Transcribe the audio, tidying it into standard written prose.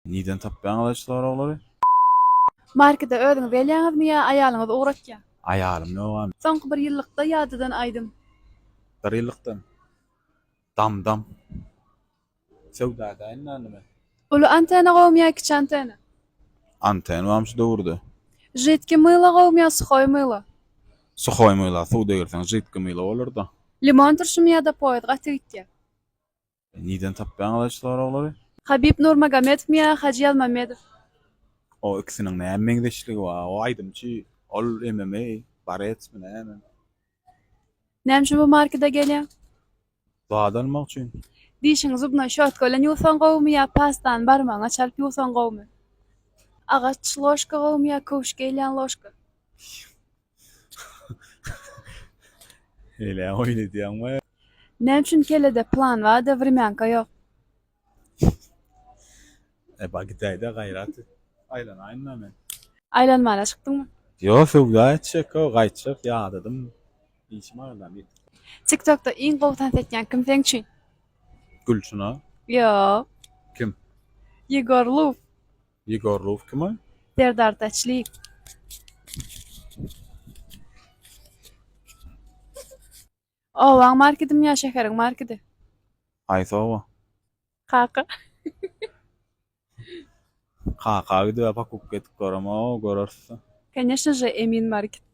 Nirden tapýaňyz şu soraglary? Markete özüňiz gelýäňizmi ýa aýalyňyz ugratýa? Aýalym ýogam. Soňky bir ýyllykda ýadadan aýdym. Bir ýyllykdan. Dam dam. Söwda edäýin indi men. Uly antena gowumy ýa kiçi antena? Antena barmy şu döwürde? Židki mylo gowumy ýa suhoý mylo? Suhoý myla suw degirseň židki mylo bolarda. Limon turşumy ýa-da poýez gaty gitýä? Nirden tapýaňyz şu soraglary? Habib Nurmagomedowmy ýa Hajy Ýazmamedow? O ikisiniň näme meňzeşligi bar? O aýdymçy, ol MMA, boretsmi näme? Näme üçin bu markete gelýäň? Zat almak üçin. Dişiňi zubnoý şotka bilen ýuwsaň gowumy ýa pastany barmagyňa çalyp ýuwsaň gowumy? Agaç ložka gowumy ýa köwüş geýilýän ložka? Eýle oýun edýäňmi? Näme üçin kellede plan bar-da wremýanka ýok? Eba gidäýdä gaýrat et. Aýlanaýyn-da men. Aýlanmana çykdyňmy? Ýok, söwda etjek-ow, gaýtjak, ýadadym. Işim agyrdan ýetip. TikTokda iň gowy tans etýän kim seň üçin? Gülçyna. Ýok. Kim? Ýegor Luw. Ýegor Luw kim ol? Serdar Täçliýew. Obaň markedimi ýa şäheriň markedi? Haýsy oba? Kaka. Kaka gidip-ä pakupka edip göremok, göreris-dä. Koneşno že Emin market.